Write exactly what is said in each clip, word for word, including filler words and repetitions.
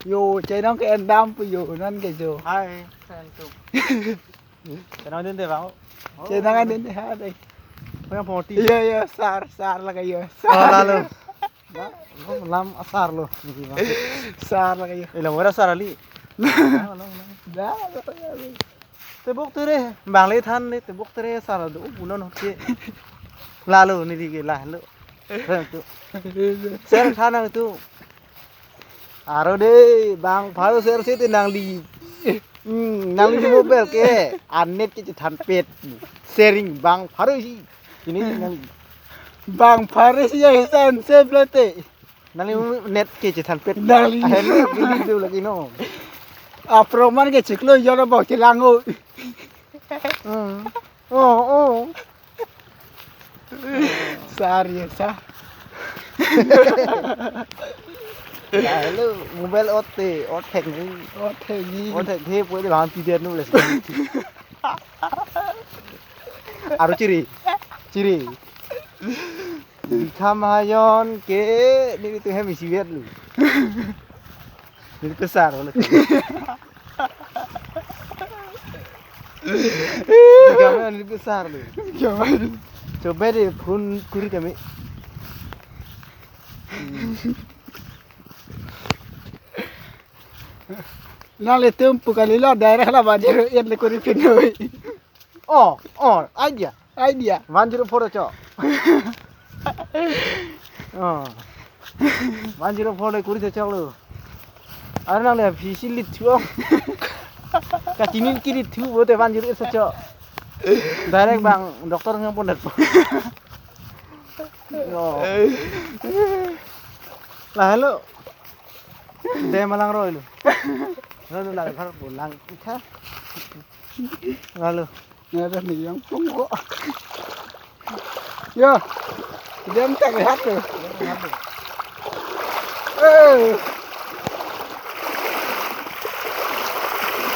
Yo, chenong ke endam pu yo, non ke jo. Hai, sayang tu. Chenong din de bang. Chenong din de ha de. Yang poti. Iya, iya, sar, sar lake yo. Oh, lalo. Lam asar lo. Sar lake yo. Ilang ora sar ali. Dah, dah, dah. Tebok tere, bang le than le, tebok tere sar do, upunon hote. Lalo neli ke lalo. Ser tu. Ser than nang tu. Aro de, bang pharo ser si te nangli. Hmm, nangli mobile ke, anet ke chethanpet. Sharing bang pharo si. Ini nang bang pharo si ya hisan se plate. Nangli net ke chethanpet. Nangli. Ahem ke di do lagi no. Aproman ke chiklo yo lo bok chelango. Hmm. Oh, oh. Sar ya sa. Ya, hello, mobile ote, othek ni. Othek ni. Othek he poi de bang pidet nu les. Aru chiri. Chiri. Kham hayon ke nelitum hem isi vet lo. Nelitum sar lo. Kham hayon nelitum sar lo. Kham hayon. Chobe de phone kuri kami. Nanglitum pu kalilo direct la One Zero Eight le kuri phinoi. Oh, oh, idea. Idea. One zero four cho. Oh. One zero four le kuri cho lo. Aru nang le phisi lit thu. Kachini ke lit thu bo te one zero eight cho. Direct bang doctor nang pon dat po. Yo. Lahelo. Dem alang roi lo. Lo lo lang phar pulang. Ikha. Lalu. Nada ni yang pungko. Yo. Dem tak lihat tu. Eh.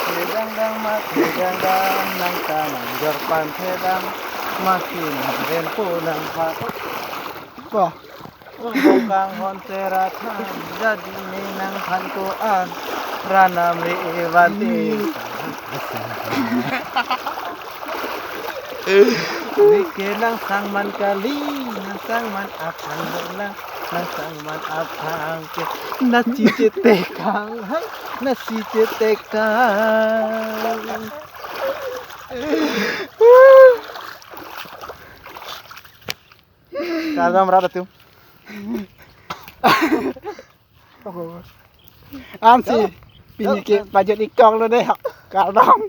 Thedang dang ma, thedang dang, nang ta nang jor pan thedang, masi nang ren po nang pha. Ko. Bongkang hon tera than, jadi ne nang phan ko an, ranam re evan te. Neke nang sang man kali, nang sang man aphan dolang, nang sang man aphan ke, nasi chetekang, hai, nasi chetekang. Kardom rat atum. Ansi, pini ke budget ikong lo deh. Kardom.